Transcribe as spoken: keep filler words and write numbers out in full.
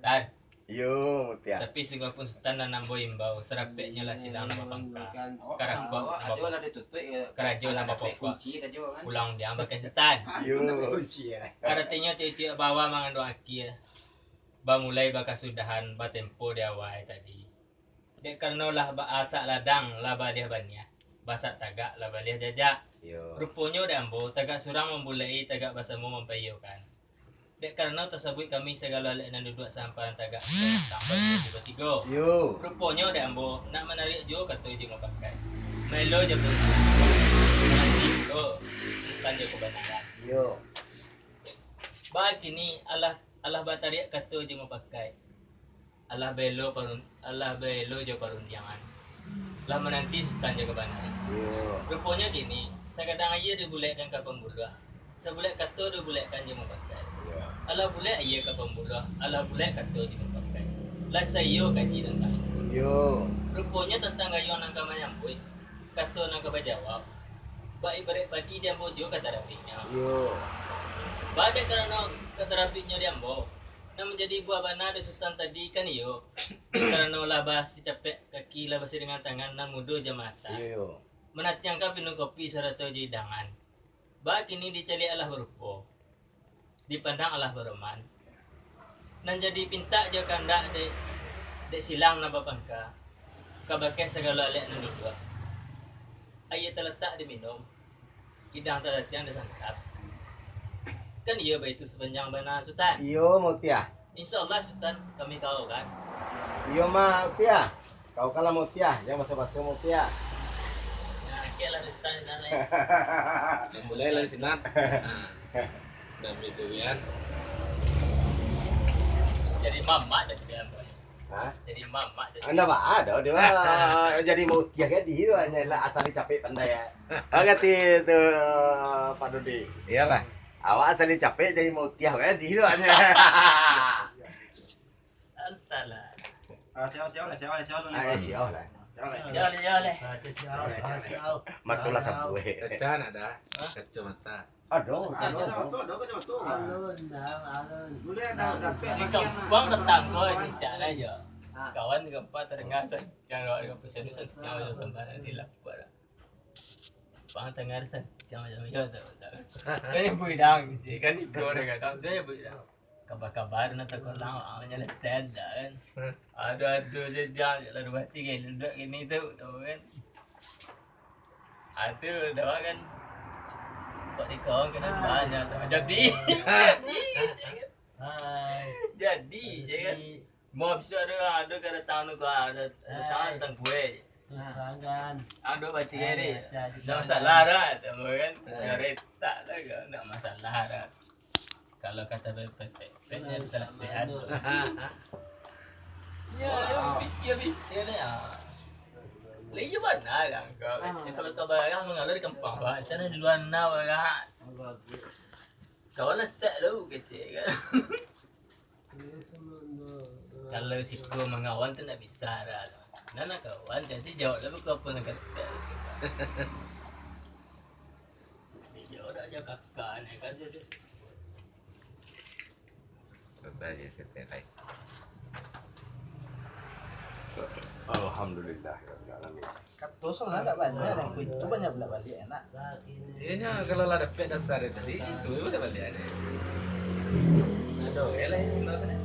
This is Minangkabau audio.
Tan. Yo, Mutia. Tapi sungguahpun Sutan nan ambo imbau, sarapeknyo lah silang nan bapangka, karakok nan bapokok, karajo nan bapokok, pulang diang bakeh Sutan. Yo. Aratinyo tiok-tiok bawa mangandung akie, bamulai bakasudahan batempo di awai tadi. Dek karano lah baasak ladang, lah baliah baniah, baasak tagak, lah baliah jajak. Yo. Ruponyo dek ambo, tagak surang mambulai, tagak basamo mampaiyokan. Dek karano tasabuik kami sagalo alek nan duduak sahamparan tagak, batang batigo. Yo. Ruponyo dek ambo, nak manariak juo kato jo mapakai. Maelo jo pun. Mananti juo, bukan jo kabanaran. Yo. Bakini alah, alah batariak kato jo mapakai. Alah baelo parun-, alah baelo jo parundiangan. Lah mananti Sutan jo kabanaran. Iyo. Ruponyo kini, sagadang aia dibulekkan ka pambuluah. Sabulek kato dibulekkan jo mapakai. Iyo. Alah bulek aia ka pambuluah, alah bulek kato jo mapakai. Lah saiyo kaji tantang itu. Iyo. Ruponyo tantang gayuang nan ka manyambuik, kato nan ka bajawab. Bak ibaraik padi di ambo juo ka tarapiknyo. Iyo. Baa dek karano ka tarapiknyo di ambo, nan manjadi buah bana dek Sutan tadi kan iyo, dek karano lah basicapek kaki lah basiringan tangan nan mudo jo mata. Iyo, iyo. Manatiangkan pinuang kopi sarato jo idangan. Baa kini dicaliak alah barupo, dipandang alah baroman. Nan jadi pintak jo kandak dek, dek silang nan bapangka, kabakeh sagalo alek nan duduak. Aia talatak diminum, idang talatiang disantap. Kan iyo baitu sapanjang bana, Sutan? Iyo, Mautiah. Insya Allah, Sutan, kami kawakan. Iyo, Mautiah. Kawakanlah Mautiah, jan baso-baso Mautiah. Nah, oke lah, Sutan, Sutan, lah. Mulailah, Sutan. Nah, dah beli durian. Jadi mamak jadi apa? Hah? Jadi mamak jadi. Anda mah ada dia. Jadi Mautiah kan dia, hanyalah asal dicapek pandai ya. Agak tu, Pak Dodi. Iyalah. Awak asal dicapek jadi Mautiah kan dia hanya. Antahlah. Ah, siap, siap lah, siap lah, siap lah. Ah, eh, siap lah. Siap lah. Siap lah, siap lah. Matulah sabuai. Kaca nak ada? Hah? Kacamata. Aduh, aduh, aduh. Aduh, aduh, aduh. Aduh, aduh. Boleh ada, ada. Di kampung tetangga ni, cak aja. Kawan di kampung terdengar sa-, cak ada, ada pesan-pesan, cak ada sampai di lapar. Pang tangah santiang macam iyo tu. Saya buidang, cik kan itu dia kata, saya buidang. Kabar-kabar nak takolang, ah, nyala stand dah kan. Aduh, aduh, jejak, lalu mati kan, duduk gini tu, tahu kan. Aduh, dah kan. Kok di kau kena banyak tu. Jadi, jadi, jadi, je kan. Mau bisa ada, ada kada tahu tu, ada, ada tahu tentang kue. Pelanggan. Ado bati ni. Ndak masalah dah, tahu kan? Karetak dah, ndak masalah dah. Kalau kata bepet, petnya salah sehat. Ya, dia pikir-pikir ni, ah. Lah, iyo bana kan, kau. Kalau kau barang mangalah di kampung, bah. Macam mana di luar na barang? Kau lah start dulu, kecil kan. Kalau siko mangawan tu ndak bisa dah. Senang nak kawan, jadi jawab lah bukan apa nak kata. Jawab dah jawab kakak ni kan. Kata je seterai. Alhamdulillah, ya Rabbil Alamin. Kato soalnya ndak banyak, dan itu banyak bolak-balik, enak. Iyo nyo, kalau lah dapek dasar dari tadi, itu je bolak-balik aja. Aduh, ya lah, ya,